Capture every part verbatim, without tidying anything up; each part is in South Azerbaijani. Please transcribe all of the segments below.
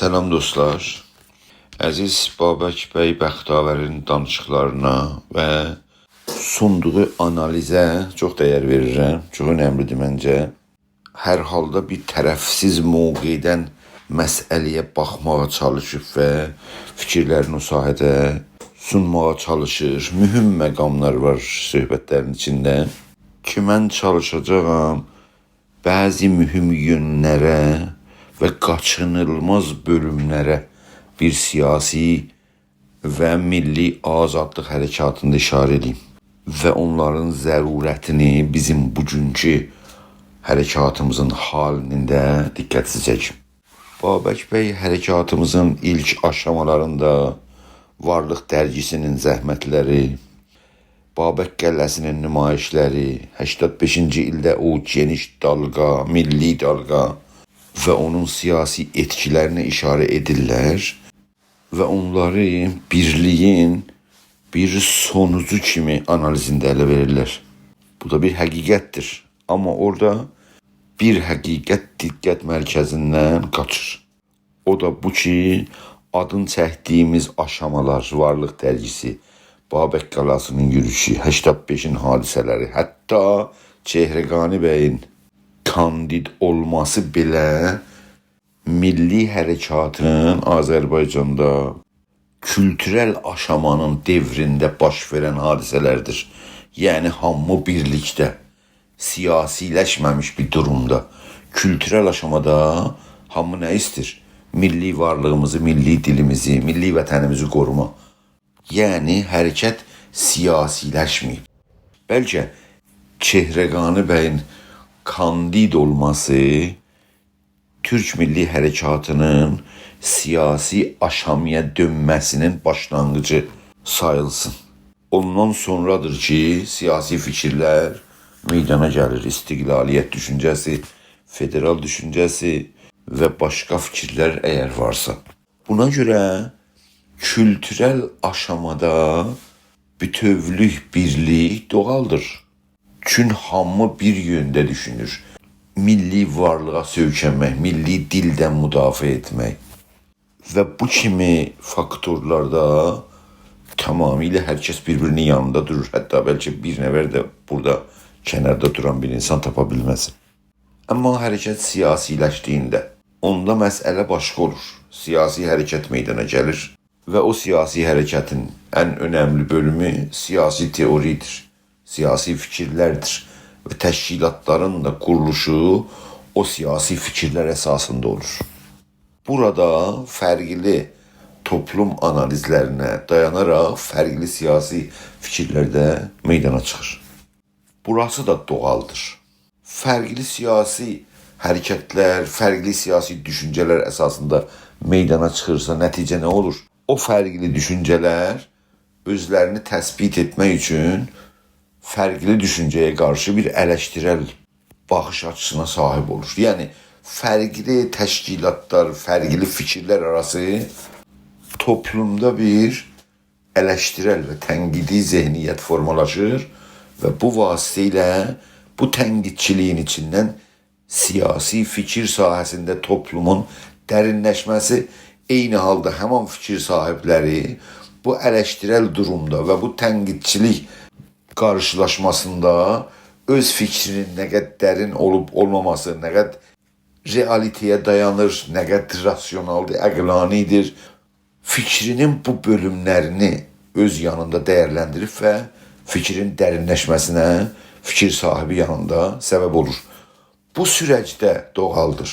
سلام دوستلار. عزیز بابک بی بختاورین دانیشیقلارینا و سوندوغو آنالیزه چوخ دَیر وئریرم. چوخ اؤنملی‌دیر منجه. هر حالدا بیر طرفسیز موقعدن مسئله‌یه باخماغا چالیشیب و فیکیرلرینی او ساحه‌ده سونماغا چالیشیر. مهم مقاملار وار صحبتلرین ایچینده کی، من چالیشاجاغام بعضی مهم یؤنلره و قاچینیلماز بؤلوملره بیر سیاسی و میللی آزادلیق حرکاتیندا ایشاره ائدیم و اونلارین ضرورتینی بیزیم بوگونکو حرکاتیمیزین حالینده دقتیزه چکیم. بابک بی حرکاتیمیزین ایلک آشامالاریندا وارلیق درگیسی‌نین زحمتلری، بابک قلعه‌سی‌نین نمایشلری، هشتاد بئشینجی ایلده او گئنیش دالغا، میللی دالغا و اونون سیاسی ائتکیلرینه ایشاره ائدیرلر و اونلاری بیرلیگین بیر سونوجو کیمی آنالیزینده اله وئریرلر. بو دا بیر حقیقتدیر. آمما اورادا بیر حقیقت دقت مرکزیندن قاچیر. او دا بو کی، آدین چکدیگیمیز آشامالار، وارلیق درگیسی، بابک قلعه‌سی‌نین یوروشو، هشتاد بئشین حادثه‌لری، حتی چهرگانی بیین کاندید اولماسی بئله میللی حرکاتین آذربایجاندا کولتورل آشامانین دؤورینده باش وئرن حادثه‌لردیر. یعنی، هامی بیرلیکده، سیاسی‌لشمه‌میش بیر دورومدا، کولتورل آشامادا هامی نه ایسته‌ییر؟ میللی وارلیغیمیزی، میللی دیلیمیزی، میللی وطنیمیزی قوروما. یعنی، حرکت سیاسی‌لشمه‌ییب. بلکه چهرگانی بیین کاندید اولماسی تورک میللی حرکاتی‌نین سیاسی آشامایا دؤنمه‌سی‌نین باشلانغیجی ساییلسین. اوندان سونرادیر کی، سیاسی فیکیرلر میدانا گلیر. استقلالیت دوشونجه‌سی، فدرال دوشونجه‌سی و باشقا فیکیرلر اگر وارسا. بونا گؤره کولتورل آشامادا بوتؤولوک، بیرلیک دوغالدیر. چون هامی بیر یؤنده دوشونور. میللی وارلیغا سؤیکنمک، میللی دیلدن مدافعه ائتمک. و بو کیمی فاکتورلاردا تمامیله هر کس بیر-بیرینین یانیندا دورور. حتی بلکه بیر نفر ده بورادا کناردا دوران بیر اینسان تاپا بیلمز. آمما حرکت سیاسی‌لشدیگینده، اوندا مسئله باشقا اولور. سیاسی حرکت میدانا گلیر و او سیاسی حرکتین ان اؤنملی بؤلومو سیاسی تئوری‌دیر، سیاسی فیکیرلردیر و تشکیلاتلارین دا قورولوشو او سیاسی فیکیرلر اساسیندا اولور. بورادا فرقلی توپلوم آنالیزلرینه دایاناراق فرقلی سیاسی فیکیرلر ده میدانا چیخیر. بوراسی دا دوغالدیر. فرقلی سیاسی حرکتلر، فرقلی سیاسی دوشونجه‌لر اساسیندا میدانا چیخیرسا، نتیجه نه اولور؟ او فرقلی دوشونجه‌لر اؤزلرینی تثبیت ائتمک اوچون فرقلی دوشونجه‌یه قارشی بیر الشدیرل باخیش آچیسینا صاحیب اولور. یعنی، فرقلی تشکیلاتلار، فرقلی فیکیرلر آراسی توپلومدا بیر الشدیرل و تنقیدی ذهنیت فورمالاشیر و بو واسطه ایله بو تنقیدچیلیگین ایچیندن سیاسی فیکیر ساحه‌سینده توپلومون درینلشمه‌سی، عینی حالدا همان فیکیر صاحیبلری بو الشدیرل دورومدا و بو تنقیدچیلیک قارشیلاشماسیندا اؤز فیکرینین نه قدر درین اولوب اولماماسی، نه قدر رئالیته‌یه دایانیر، نه قدر راسیونالدیر، عقلانی‌دیر، فیکرینین بو بؤلوملرینی اؤز یانیندا دیرلندیریب و فیکرین درینلشمه‌سینه فیکیر صاحیبی یانیندا سبب اولور. بو سورج ده دوغالدیر.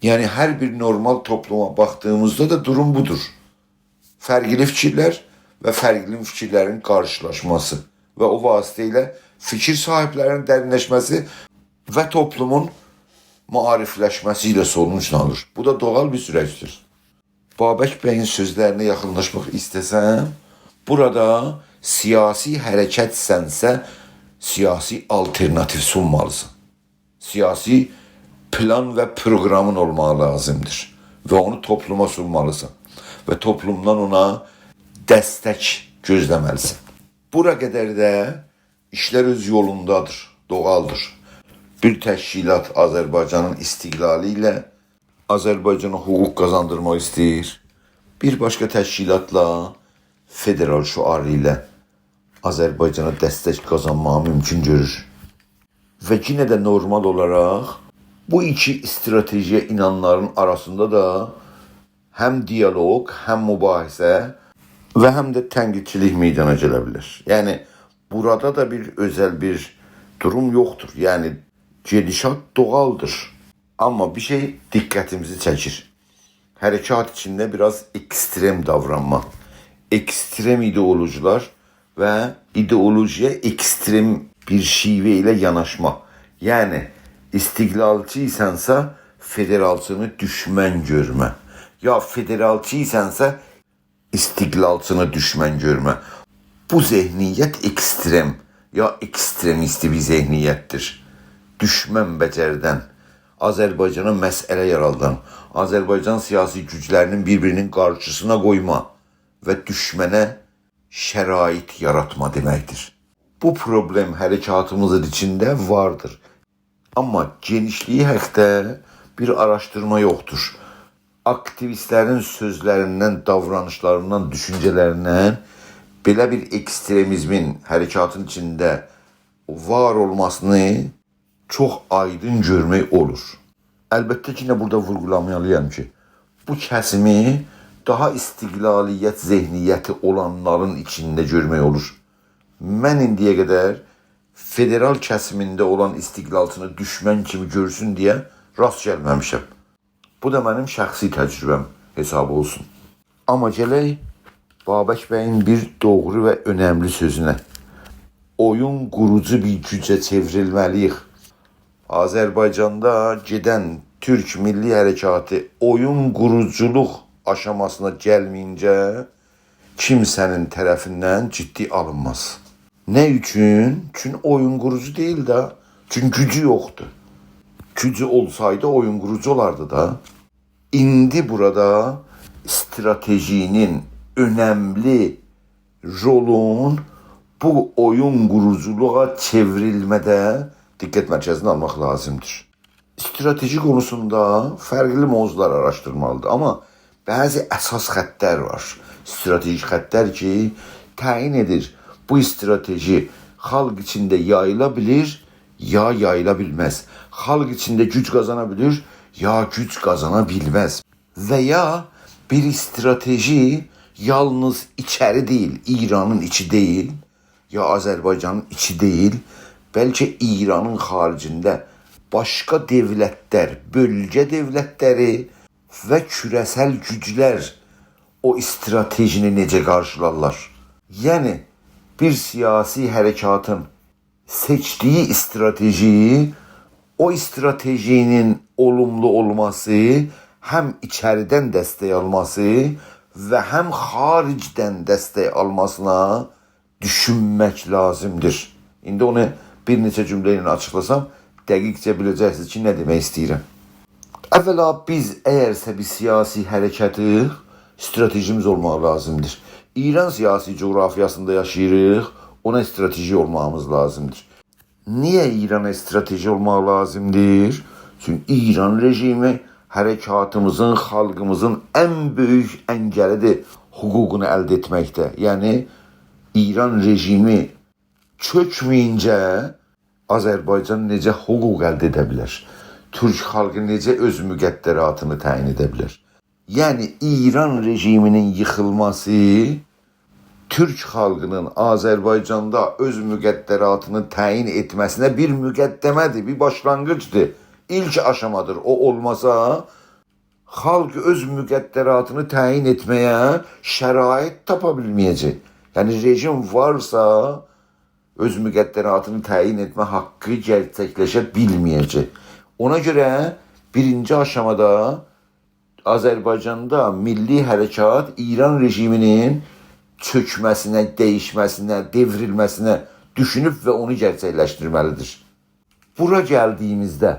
یعنی، هر بیر نورمال توپلوما باخدیغیمیزدا دا دوروم بودور. فرقلی فیکیرلر و فرقلی فیکیرلرین قارشیلاشماسی و او واسطه ایله فیکیر صاحیبلرینین درینلشمه‌سی و توپلومون معاریفلشمه‌سی ایله سونوجلانیر. بو دا دوغال بیر سورجدیر. بابک بیین سؤزلرینه یاخینلاشماق ایسته‌سم، بورادا سیاسی حرکتسنسه، سیاسی آلترناتیو سونمالیسان. سیاسی پلان و پروقرامین اولماغی لازیمدیر و اونو توپلوما سونمالیسان و توپلومدان اونا دستک گؤزله‌مه‌لیسن. بورا قدر ده ایشلر اؤز یولوندادیر، دوغالدیر. بیر تشکیلات آذربایجانین استقلالی ایله آذربایجانا حقوق قازاندیرماق ایسته‌ییر. بیر باشقا تشکیلاتلا فدرال شعاری ایله آذربایجانا دستک قازانماغی مومکون گؤرور. و یئنه ده نورمال اولاراق بو ایکی استراتژی‌یه اینانانلارین آراسیندا دا هم دیالوق، هم مباحثه و هم ده تنقیدچیلیک میدانا گله بیلر. یعنی، بورادا دا بیر اؤزل بیر دوروم یوخدور. یعنی، گئدیشات دوغالدیر. آمما بیر شئی دقتیمیزی چکیر. حرکات ایچینده بیر آز اکسترم داورانما، اکسترم ایدئولوژی‌لر و ایدئولوژی‌یه اکسترم بیر شیوه ایله یاناشما. یعنی، استقلالچی‌یسانسا، فدرالچینی دوشمن گؤرمه. یا فدرالچی‌یسانسا، استقلالچینی دوشمن گؤرمه. بو ذهنیت اکسترم، یا اکسترمیستی بیر ذهنیتدیر. دوشمن بجردن، آذربایجانا مسئله یارادان، آذربایجان سیاسی گوجلرینین بیر-بیرینین قارشیسینا قویما و دوشمنه شرایط یاراتما دئمکدیر. بو پروبلم حرکاتیمیزین ایچینده واردیر. آمما گئنیشلیگی حاقدا بیر آراشدیرما یوخدور. آکتیویستلرین سؤزلریندن، داورانیشلاریندان، دوشونجه‌لریندن بئله بیر اکسترمیزمین حرکاتین ایچینده وار اولماسینی چوخ آیدین گؤرمک اولور. البته کی، یئنه بورادا وورغولامالی‌یام کی، بو کسیمی داها استقلالیت ذهنیتی اولانلارین ایچینده گؤرمک اولور. من ایندییه قدر فدرال کسیمینده اولان استقلالچینی دوشمن کیمی گؤرسون دئیه راست گلمه‌میشم. بو دا منیم شخصی تجربه‌م حسابی اولسون. آمما گلک بابک بیین بیر دوغرو و اؤنملی سؤزونه. اویون قوروجو بیر گوجه چئوریلمه‌لی‌ییک. آذربایجاندا گئدن تورک میللی حرکاتی اویون قوروجولوق آشاماسینا گلمه‌یینجه کیمسه‌نین طرفیندن جدی آلینماز. نه اوچون؟ چون اویون قوروجو دئییل ده. چون گوجو یوخدور. گوجو اولسایدی اویون قوروجو اولاردی دا. ایندی بورادا استراتژی‌نین اؤنملی رولون بو اویون قوروجولوغا چئوریلمه‌ده دقت مرکزینه آلماق لازیمدیر. استراتژی قونوسوندا فرقلی موضوعلار آراشدیرمالیدیر، آمما بعضی اساس خطلر وار. استراتژی خطلر کی، تعیین ائدیر، بو استراتژی خالق ایچینده یاییلا بیلیر، یا یاییلا بیلمز. خالق ایچینده گوج قازانا بیلیر، یا گوج قازانا بیلمز. و یا بیر استراتژی یالنیز ایچری دئییل، ایرانین ایچی دئییل، یا آذربایجانین ایچی دئییل، بلکه ایرانین خاریجینده باشقا دؤولتلر، بؤلگه دؤولتلری و کوره‌سل گوجلر او استراتژینی نئجه قارشیلارلار؟ یعنی، بیر سیاسی حرکاتین سئچدیگی استراتژی، او استراتژی‌نین اولوملو اولماسی، هم ایچریدن دستک آلماسی و هم خاریجدن دستک آلماسینا دوشونمک لازیمدیر. ایندی اونو بیر نئچه جمله ایله آچیقلاسام، دقیقجه بیله‌جکسینیز کی، نه دئمک ایسته‌ییرم. اولا، بیز اگرسه بیر سیاسی حرکتیک، استراتژیمیز اولماق لازیمدیر. ایران سیاسی جغرافیاسیندا یاشاییریق، اونا استراتژی اولماغیمیز لازیمدیر. نییه ایرانا استراتژی اولماق لازیمدیر؟ چونکی ایران رژیمی حرکاتیمیزین، خالقیمیزین ان بؤیوک انگلیدیر حقوقونو الده ائتمکده. یعنی، ایران رژیمی چؤکمه‌یینجه آذربایجان نئجه حقوق الده ائده بیلر؟ تورک خالقی نئجه اؤز مقدراتینی تعیین ائده بیلر؟ یعنی، ایران رژیمی‌نین ییخیلماسی تورک خالقی‌نین آذربایجاندا اؤز مقدراتینی تعیین ائتمه‌سینه بیر مقدمه‌دیر، بیر باشلانغیجدیر. ایلک آشامادیر. او اولماسا، خالق اؤز مقدراتینی تعیین ائتمه‌یه شرایط تاپا بیلمه‌یه‌جک. یعنی، رژیم وارسا، اؤز مقدراتینی تعیین ائتمه حاققی گئرچکلشه بیلمه‌یه‌جک. اونا گؤره بیرینجی آشامادا آذربایجاندا میللی حرکات ایران رژیمی‌نین چؤکمه‌سینه، دییشمه‌سینه، دئوریلمه‌سینه دوشونوب و اونو گئرچکلشدیرمه‌لیدیر. بورا گلدیگیمیزده،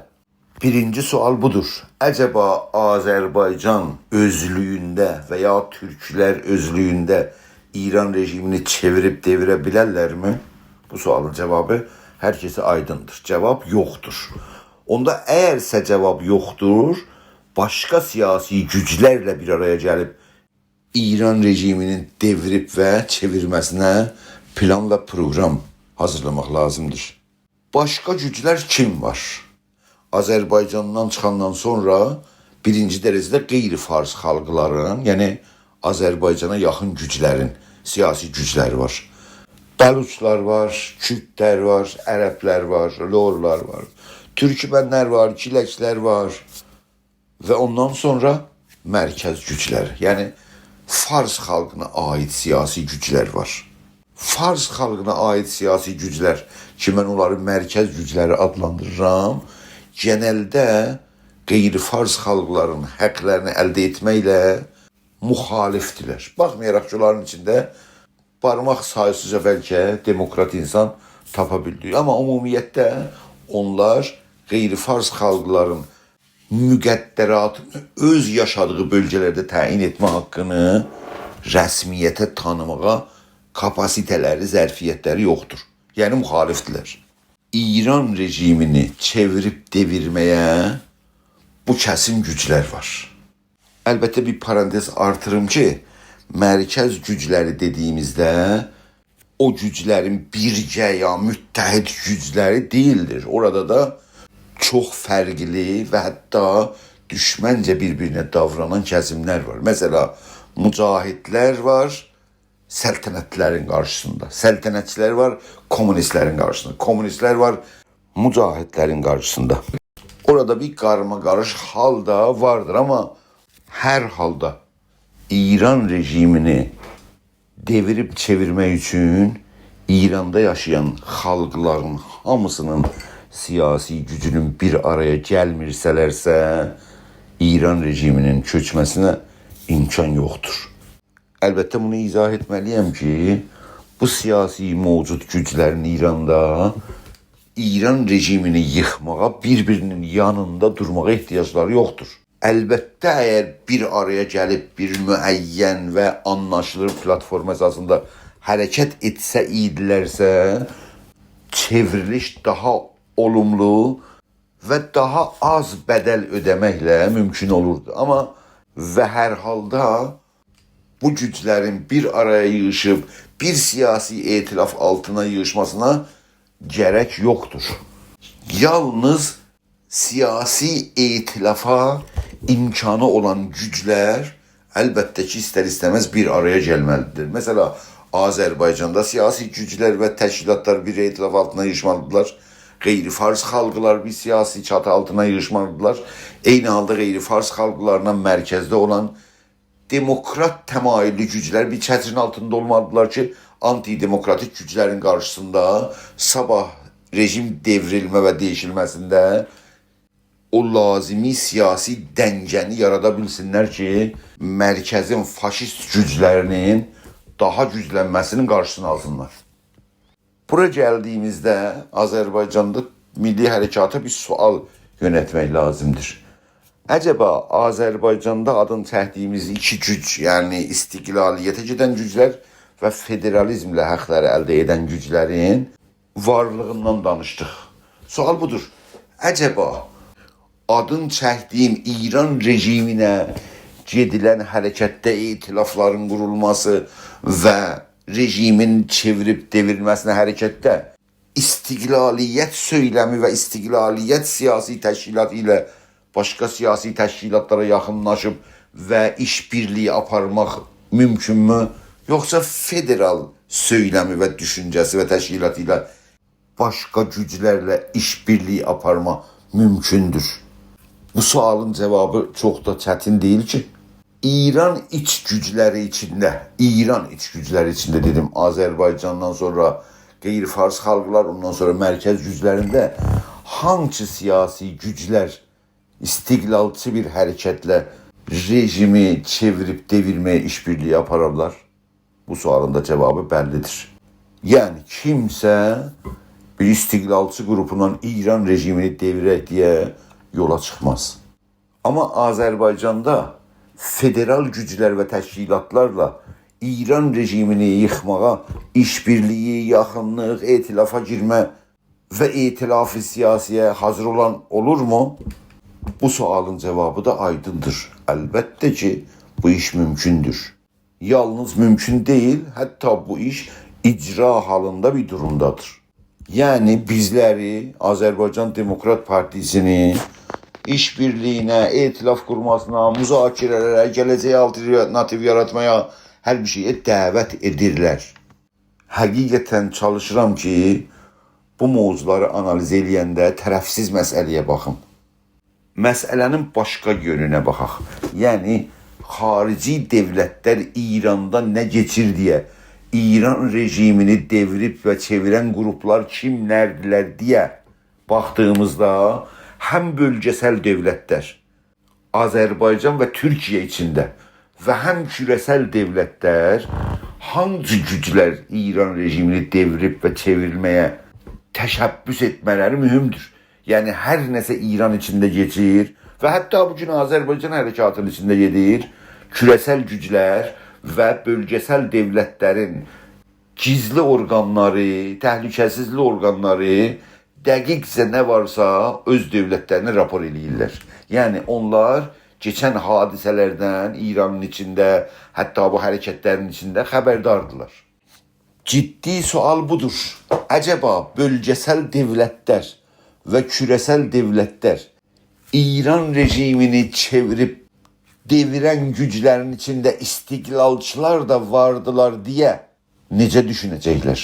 بیرینجی سؤال بودور. عجبا آذربایجان اؤزلویونده و یا تورکلر اؤزلویونده ایران رژیمینی چئویریب دئویره بیلرلرمی؟ بو سؤالین جاوابی هر کسه آیدیندیر. جاواب یوخدور. اوندا اگرسه جاواب یوخدور، باشقا سیاسی گوجلرله بیر آرایا گلیب ایران رژیمینی دئویریب و چئویرمه‌سینه پلان و پروقرام حاضیرلاماق لازیمدیر. باشقا گوجلر کیم وار؟ آذربایجاندان چیخاندان سونرا بیرینجی درجه‌ده غیر فارس خالقلارین، یعنی آذربایجانا یاخین گوجلرین سیاسی گوجلری وار. بلوچلار وار، کوردلر وار، عربلر وار، لورلار وار، تورکمنلر وار، گیلکلر وار. و اوندان سونرا مرکز گوجلری، یعنی فارس خالقینا عایید سیاسی گوجلر وار. فارس خالقینا عایید سیاسی گوجلر کی، من اونلاری مرکز گوجلری آدلاندیریرام، گئنلده غیر فارس خالقلارین حاقلارینی الده ائتمکله مخالفدیرلر. باخمایاراق کی، اونلارین ایچینده بارماق ساییسیجا بلکه دموکرات اینسان تاپا بیلدیک. آمما عمومیتله اونلار غیر فارس خالقلارین مقدراتینی اؤز یاشادیغی بؤلگه‌لرده تعیین ائتمه حاققینی رسمیته تانیماغا کاپاسیته‌لری، ظرفیتلری یوخدور. یعنی مخالفدیرلر. ایران رژیمینی چئویریب دئویرمه‌یه بو کسیم گوجلر وار. البته، بیر پارانتز آرتیریم کی، مرکز گوجلری دئدیییمیزده او گوجلرین بیرگه یا متحد گوجلری دئییلدیر. اورادا دا چوخ فرقلی و حتی دوشمنجه بیر-بیرینه داورانان کسیملر وار. مثلا، مجاهدلر وار سلطنتلرین قارشیسیندا، سلطنتچیلر وار کمونیستلرین قارشیسیندا، کمونیستلر وار مجاهدلرین قارشیسیندا. اورادا بیر قارماقاریش حال دا واردیر، آمما هر حالدا ایران رژیمینی دئویریب چئویرمک اوچون ایراندا یاشایان خالقلارین هامیسینین سیاسی گوجونون بیر آرایا گلمیرسه‌لرسه، ایران رژیمینین چؤکمه‌سینه امکان یوخدور. البته، بونو ایضاح ائتمه‌لی‌یم کی، بو سیاسی موجود گوجلرین ایراندا ایران رژیمینی ییخماغا، بیر-بیرینین یانیندا دورماغا احتیاجلاری یوخدور. البته، اگر بیر آرایا گلیب بیر معین و آنلاشیلیر پلاتفورم اساسیندا حرکت ائتسه ایدیلرسه، چئوریلیش داها اولوملو و داها آز بدل اؤده‌مکله مومکون اولوردو. آمما و هر حالدا بو گوجلرین بیر آرایا ییغیشیب بیر سیاسی ائتلاف آلتینا ییغیشماسینا گرک یوخدور. یالنیز سیاسی ائتلافا امکانی اولان گوجلر، البته کی، ایستر-ایسته‌مز بیر آرایا گلمه‌لیدیر. مثلا، آذربایجاندا سیاسی گوجلر و تشکیلاتلار بیر ائتلاف آلتینا ییغیشمالیدیرلار. غیر فارس خالقلار بیر سیاسی چاتی آلتینا ییغیشمالیدیرلار. عینی حالدا غیر فارس خالقلارلا مرکزده اولان دموکرات تمایوللو گوجلر بیر چترین آلتیندا اولمالیدیرلار کی، آنتی‌دموکراتیک گوجلرین قارشیسیندا صاباح رژیم دئوریلمه و دییشیلمه‌سینده او لازیمی سیاسی دنگه‌نی یارادا بیلسینلر کی، مرکزین فاشیست گوجلرینین داها گوجلنمه‌سینین قارشیسینی آلسینلار. بورا گلدیییمیزده آذربایجاندا میللی حرکاتا بیر سؤال یؤنلتمک لازیمدیر. عجبا آذربایجاندا آدین چکدیییمیز ایکی گوج، یعنی استقلالیته گئدن گوجلر و فدرالیزمله حاقلاری الده ائدن گوجلرین وارلیغیندان دانیشدیق. سؤال بودور. عجبا آدین چکدیییم ایران رژیمینه گئدیلن حرکتده ائتلافلارین قورولماسی و رژیمین چئویریب دئویرمه‌سینه حرکتده استقلالیت سؤیلمی و استقلالیت سیاسی تشکیلاتی ایله باشقا سیاسی تشکیلاتلارا یاخینلاشیب و ایش‌بیرلیگی آپارماق مومکونمو؟ یوخسا فدرال سؤیلمی و دوشونجه‌سی و تشکیلاتی ایله باشقا گوجلرله ایش‌بیرلیگی آپارما مومکوندور؟ بو سؤالین جاوابی چوخ دا چتین دئییل کی، ایران ایچ گوجلری ایچینده، ایران ایچ گوجلری ایچینده دئدیم، آذربایجاندان سونرا غیر فارس خالقلار، اوندان سونرا مرکز گوجلرینده هانسی سیاسی گوجلر استقلالچی بیر حرکتله رژیمی چئویریب دئویرمه‌یه ایش‌بیرلیگی آپارارلار؟ بو سؤالین دا جاوابی بللیدیر. یعنی، کیمسه بیر استقلالچی قروپونان ایران رژیمینی دئویرک دئیه یولا چیخماز. آمما آذربایجاندا فدرال گوجلر و تشکیلاتلارلا ایران رژیمینی ییخماغا ایش‌بیرلیگی، یاخینلیق، ائتلافا گیرمه و ائتلاف سیاسی‌یه حاضیر اولان اولورمو؟ بو سؤالین جاوابی دا آیدیندیر. البته کی، بو ایش مومکوندور. یالنیز مومکون دئییل، حتی بو ایش اجرا حالیندا بیر دورومدادیر. یعنی بیزلری، آذربایجان دموکرات پارتیسینی ایش‌بیرلیگینه، ائتلاف قورماسینا، مذاکره‌لره، گله‌جک آلترناتیو یاراتمایا، هر بیر شئیه دعوت ائدیرلر. حقیقتاً چالیشیرام کی، بو موضوعلاری آنالیز ائله‌ینده طرفسیز مسئله‌یه باخیم. مسئله‌نین باشقا یؤنونه باخاق. یعنی، خاریجی دؤولتلر ایراندا نه کئچیر دئیه، ایران رژیمینی دئویریب و چئویرن قروپلار کیملردیلر دئیه باخدیغیمیزدا، هم بؤلگه‌سل دؤولتلر، آذربایجان و تورکیه ایچینده و هم کوره‌سل دؤولتلر، هانسی گوجلر ایران رژیمینی دئویریب و چئویرمه‌یه تشبث ائتمه‌لری مهمدور. یعنی، هر نه‌سه ایران ایچینده کئچیر و حتی بو گون آذربایجان حرکاتینین ایچینده گئدیر، کوره‌سل گوجلر و بؤلگه‌سل دؤولتلرین گیزلی اورقانلاری، تهلکه‌سیزلیک اورقانلاری دقیقجه نه وارسا اؤز دؤولتلرینه راپور ائله‌ییرلر. یعنی اونلار کئچن حادثه‌لردن ایرانین ایچینده، حتی بو حرکتلرین ایچینده خبرداردیلار. جدی سؤال بودور. عجبا بؤلگه‌سل دؤولتلر و کوره‌سل دؤولتلر ایران رژیمینی چئویریب دئویرن گوجلرین ایچینده استقلالچیلار دا واردیلار دئیه نئجه دوشونه‌جکلر؟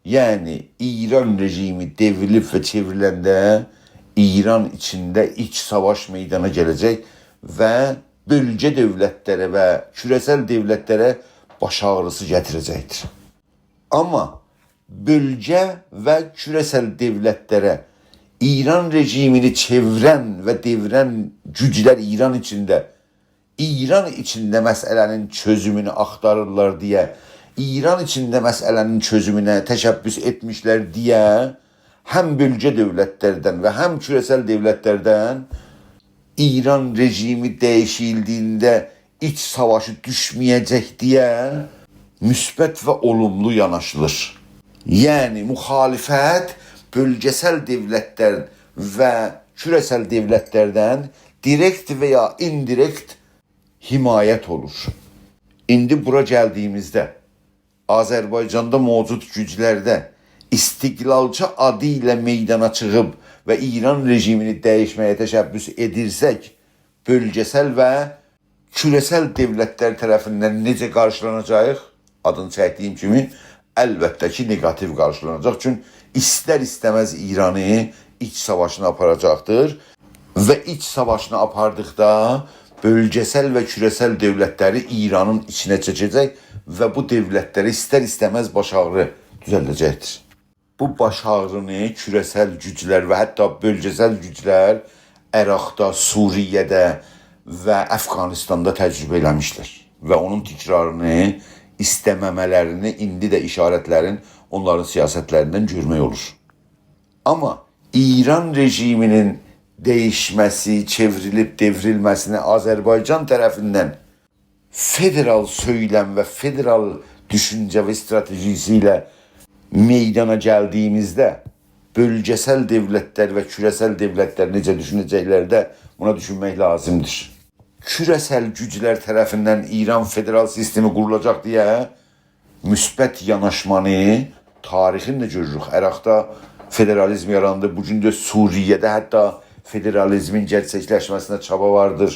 یعنی، ایران رژیمی دئوریلیب و چئوریلنده ایران ایچینده ایچ ساواش میدانا گله‌جک و بؤلگه دؤولتلره و کوره‌سل دؤولتلره باش آغریسی گتیره‌جکدیر. آمما بؤلگه و کوره‌سل دؤولتلره ایران رژیمینی چئویرن و دئویرن گوجلر ایران ایچینده ایران ایچینده مسئله‌نین چؤزومونو آختاریرلار دئیه، ایران ایچینده مسئله‌نین چؤزومونه تشبث ائتمیشلر دئیه هم بؤلگه دؤولتلردن و هم کوره‌سل دؤولتلردن ایران رژیمی دییشیلدیگینده ایچ ساواشی دوشمه‌یه‌جک دئیه مثبت و اولوملو یاناشیلیر. یعنی مخالفت بؤلگه‌سل دؤولتلر و کوره‌سل دؤولتلردن دیرکت و یا ایندیرکت حمایت اولور. ایندی بورا گلدیگیمیزده آذربایجاندا موجود گوجلرده استقلالچی آدی ایله میدانا چیخیب و ایران رژیمینی دییشمه‌یه تشبث ائدیرسک، بؤلگه‌سل و کوره‌سل دؤولتلر طرفیندن نئجه قارشیلاناجاغیق؟ آدینی چکدیگیم کیمی، البته کی، نگاتیو قارشیلاناجاق. چون ایستر-ایسته‌مز ایرانی ایچ ساواشینا آپاراجاقدیر و ایچ ساواشینا آپاردیقدا بؤلگه‌سل و کوره‌سل دؤولتلری ایرانین ایچینه چکه‌جک و بو دؤولتلره ایستر-ایسته‌مز باش آغری دوزلده‌جکدیر. بو باش آغرینی کوره‌سل گوجلر و حتی بؤلگه‌سل گوجلر عراقدا، سوریه‌ده و افغانستاندا تجربه ائله‌میشلر و اونون تکرارینی ایسته‌مه‌مه‌لرینی ایندی ده اشارتلرین اونلارین سیاستلریندن گؤرمک اولور. آمما ایران رژیمینین دییشمه‌سی، چئوریلیب دئوریلمه‌سینی آذربایجان طرفیندن فدرال سؤیلم و فدرال دوشونجه و استراتژیسی ایله میدانا گلدیگیمیزده، بؤلگه‌سل دؤولتلر و کوره‌سل دؤولتلر نئجه دوشونه‌جکلر ده بونا دوشونمک لازیمدیر. کوره‌سل گوجلر طرفیندن ایران فدرال سیستمی قورولاجاق دئیه مثبت یاناشمانی تاریخینده گؤروروک. عراقدا فدرالیزم یاراندی. بو گون ده سوریه‌ده حتی فدرالیزمین گئرچکلشمه‌سینه چابا واردیر.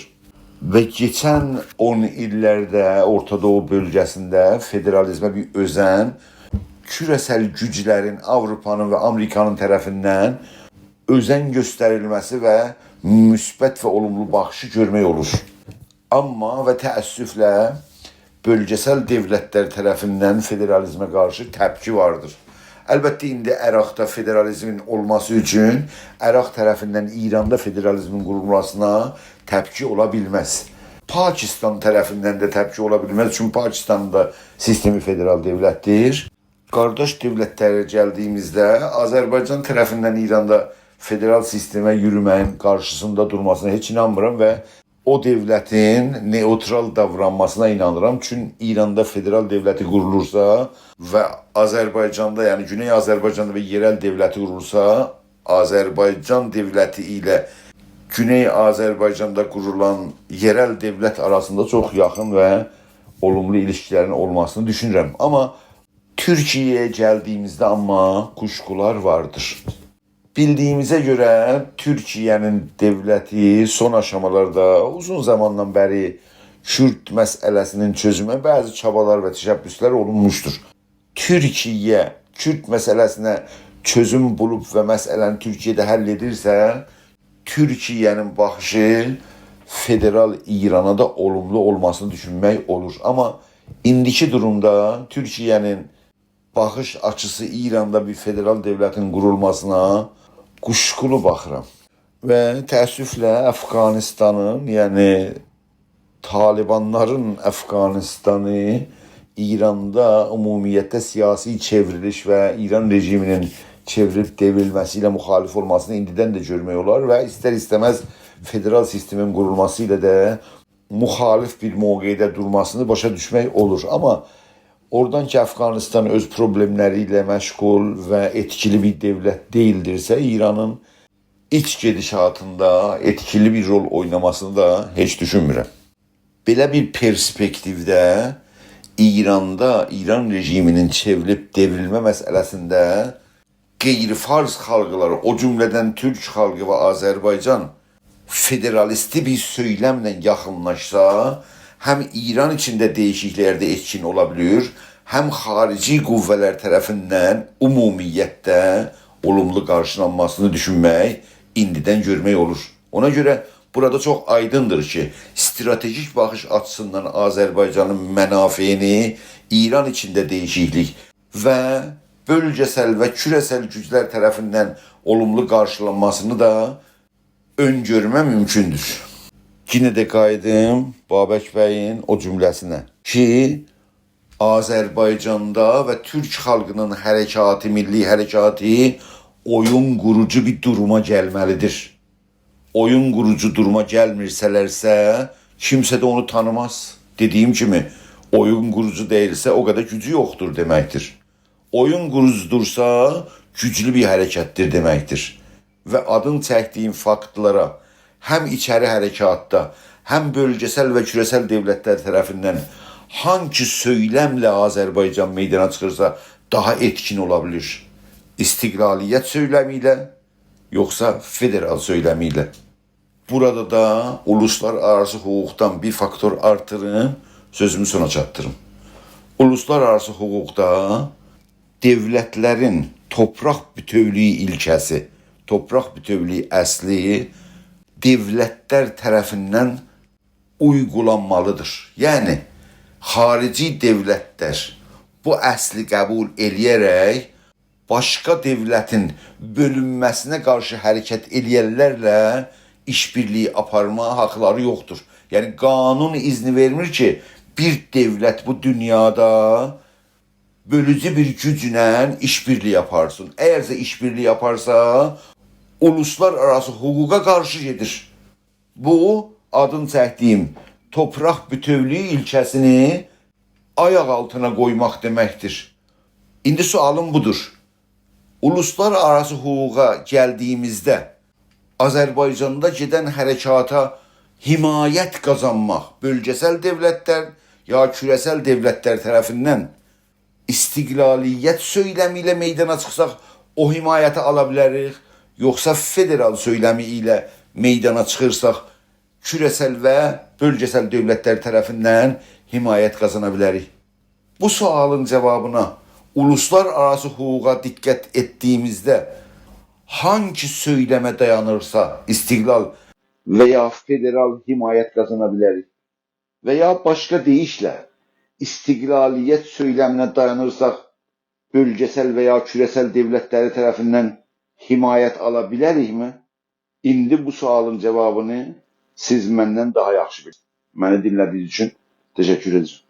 و کئچن اون ایللرده اورتا دوغو بؤلگه‌سینده فدرالیزمه بیر اؤزن، کوره‌سل گوجلرین، آوروپانین و آمریکانین طرفیندن اؤزن گؤستریلمه‌سی و مثبت و اولوملو باخیشی گؤرمک اولور. آمما و تأسفله بؤلگه‌سل دؤولتلر طرفیندن فدرالیزمه قارشی تپکی واردیر. البته، ایندی عراقدا فدرالیزمین اولماسی اوچون عراق طرفیندن ایراندا فدرالیزمین قورولماسینا تپکی اولا بیلمز. پاکستان طرفیندن ده تپکی اولا بیلمز، چونکی پاکستانین دا سیستمی فدرال دؤولتدیر. قارداش دؤولتلره گلدیگیمیزده، آذربایجان طرفیندن ایراندا فدرال سیستمه یورومه‌یین قارشیسیندا دورماسینا هئچ اینانمیرام و او دؤولتین نئوترال داورانماسینا اینانیرام. چون ایراندا فدرال دؤولتی قورولورسا و آذربایجاندا، یعنی گونئی آذربایجاندا بیر یئرل دؤولتی قورولورسا، آذربایجان دؤولتی ایله گونئی آذربایجاندا قورولان یئرل دؤولت آراسیندا چوخ یاخین و اولوملو ایلیشکیلرین اولماسینی دوشونورم. آمما تورکیه‌یه گلدیییمیزده آمما کوشکولار واردیر. بیلدیییمیزه گؤره تورکیه‌نین دؤولتی سون آشامالاردا اوزون زاماندان بری کورد مسئله‌سینین چؤزومه بعضی چابالار و تشبثلر اولونموشدور. تورکیه کورد مسئله‌سینه چؤزوم بولوب و مسئله‌نی تورکیه‌ده حل ائدیرسه، تورکیه‌نین باخیشی فدرال ایرانا دا اولوملو اولماسینی دوشونمک اولور. آمما ایندیکی دورومدا تورکیه‌نین باخیش آچیسی ایراندا بیر فدرال دؤولتین قورولماسینا قوشقولو باخیرام. و تأسفله افغانستانین، یعنی طالبانلارین افغانستانی ایراندا عمومیتله سیاسی چئوریلیش و ایران رژیمینین چئوریلیب دئوریلمه‌سی ایله مخالف اولماسینی ایندیدن ده گؤرمک اولار و ایستر-ایسته‌مز فدرال سیستمین قورولماسی ایله ده مخالف بیر موقعده دورماسینی باشا دوشمک اولور. آمما اورادان کی، افغانستان اؤز پروبلئملری ایله مشغول و ائتکیلی بیر دؤولت دئییلدیرسه، ایرانین ایچ گئدیشاتیندا ائتکیلی بیر رول اویناماسینی دا هئچ دوشونمورم. بئله بیر پرسپکتیوده ایراندا ایران رژیمینین چئوریلیب دئوریلمه مسئله‌سینده غیر فارس خالقلاری، او جمله‌دن تورک خالقی و آذربایجان فدرالیستی بیر سؤیلمله یاخینلاشسا، هم ایران ایچینده دییشیکلیکلرده ائتکین اولا بیلیر، هم خاریجی قوه‌لر طرفیندن عمومیتده اولوملو قارشیلانماسینی دوشونمک، ایندیدن گؤرمک اولور. اونا گؤره بورادا چوخ آیدیندیر کی، استراتژیک باخیش آچیسیندان آذربایجانین منافعینی ایران ایچینده دییشیکلیک و بؤلگه‌سل و کوره‌سل گوجلر طرفیندن اولوملو قارشیلانماسینی دا اؤن‌گؤرمه مومکوندور. یئنه ده قاییدیم بابک بیین او جمله‌سینه کی، آذربایجاندا و تورک خالقینین حرکاتی، میللی حرکاتی اویون قوروجو بیر دوروما گلمه‌لیدیر. اویون قوروجو دوروما گلمیرسه‌لرسه، کیمسه ده اونو تانیماز. دئدیییم کیمی، اویون قوروجو دئییلسه، او قدر گوجو یوخدور دئمکدیر. اویون قوروجودورسا، گوجلو بیر حرکتدیر دئمکدیر. و آدین چکدیییم فاکتلارا، هم ایچری حرکاتدا، هم بؤلگه‌سل و کوره‌سل دؤولتلر طرفیندن هانسی سؤیلمله آذربایجان میدانا چیخیرسا، داها ائتکین اولا بیلیر. استقلالیت سؤیلمی ایله، یوخسا فدرال سؤیلمی ایله؟ بورادا دا اولوسلارآراسی حقوقدان بیر فاکتور آرتیریم، سؤزومو سونا چاتدیریم. اولوسلارآراسی حقوقدا دؤولتلرین توپراق بوتؤولویو ایلکه‌سی، توپراق بوتؤولویو اصلی دؤولتلر طرفیندن اویغولانمالیدیر. یعنی، خاریجی دؤولتلر بو اصلی قبول ائله‌یه‌رک باشقا دؤولتین بؤلونمه‌سینه قارشی حرکت ائله‌ینلرله ایش‌بیرلیگی آپارما حاقلاری یوخدور. یعنی، قانون اذنی وئرمیر کی، بیر دؤولت بو دونیادا بؤلوجو بیر گوجله ایش‌بیرلیگی آپارسین. اگرسه ایش‌بیرلیگی آپارسا، اولوسلارآراسی حقوقا قارشی گئدیر. بو، آدین چکدیییم توپراق بوتؤولویو ایلکه‌سینی آیاق آلتینا قویماق دئمکدیر. ایندی سؤالیم بودور. اولوسلارآراسی حقوقا گلدیییمیزده آذربایجاندا گئدن حرکاتا حمایت قازانماق بؤلگه‌سل دؤولتلر یا کوره‌سل دؤولتلر طرفیندن استقلالیت سؤیلمی ایله میدانا چیخساق، او حمایتی آلا بیلریک، یوخسا فدرال سؤیلمی ایله میدانا چیخیرساق، کوره‌سل و بؤلگه‌سل دؤولتلر طرفیندن حمایت قازانا بیلریک؟ بو سؤالین جاوابینا اولوسلارآراسی حقوقا دقت ائتدیییمیزده هانسی سؤیلمه دایانیرسا استقلال و یا فدرال حمایت قازانا بیلریک؟ و یا باشقا دئییشله، استقلالیت سؤیلمینه دایانیرساق، بؤلگه‌سل و یا کوره‌سل دؤولتلری طرفیندن حمایت آلا بیلریکمی؟ ایندی بو سؤالین جاوابینی سیز مندن داها یاخشی بیلیرسینیز. منی دینله‌دیگینیز اوچون تشکر ائدیرم.